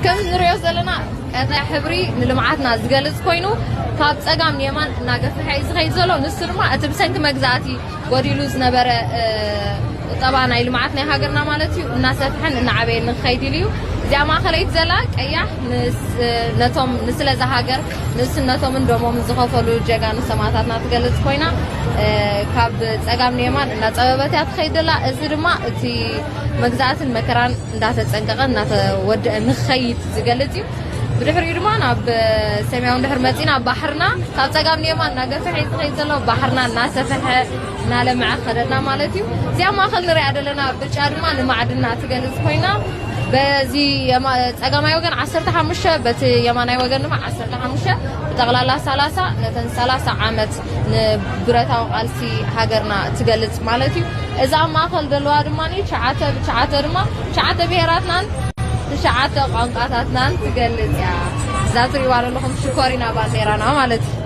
ከም ንሪኦ ዘለና ቀጠልያ ሕብሪ ንልምዓትና ዝገልጽ ኮይኑ ካብ ጸጋም ንየማን እናገፍሐ እዩ ዝኸይድ ዘሎ። ንሱ ድማ እቲ ብሰንኪ መግዛእቲ ጎዲሉ ዝነበረ ቁጠባ ናይ ልምዓት ናይ ሃገርና ማለት እዩ እናሰፍሐን እናዓበየን ንክኸይድ ኢሉ እዩ። እዚኣ ማእኸለይቲ ዘላ ቀያሕ ነቶም ንስለዛ ሃገር ንእስነቶምን ደሞምን ዝኸፈሉ ጀጋኑ ሰማእታትና ትገልጽ ኮይና ካብ ጸጋም ንየማን እናጸበበት እያ ትኸይድ ዘላ። እዚ ድማ እቲ መግዛእትን መከራን እንዳተጸንቀቐ እናተወደአ ንክኸይድ ዝገልጽ እዩ። ብድሕሪኡ ድማ ናብ ሰማያዊ ድሕር መፂና ባሕርና ካብ ጸጋም ንየማን እናገፍሐ እዩ ዝኸይድ ዘሎ። ባሕርና እናሰፍሐ እናለምዐ ከደና ማለት እዩ። እዚኣ ማእኸል ንሪኣ ዘለና ብጫ ድማ ንማዕድና ትገልጽ ኮይና በዚ ጸጋማይ ወገን ዓሰርተ ሓሙሽተ በቲ የማናይ ወገን ድማ ዓሰርተ ሓሙሽተ ብጠቕላላ ሰላሳ ነተን ሰላሳ ዓመት ንብረታዊ ቃልሲ ሃገርና ትገልጽ ማለት እዩ። እዛ ኣብ ማእኸል ዘለዋ ድማ ትሽዓተ ብትሽዓተ ድማ ትሽዓተ ብሄራትናን ትሽዓተ ቋንቋታትናን ትገልጽ እያ። እዛ ትሪእዋ ዘለኹም ሽኮሪና ባንዴራና ማለት እዩ።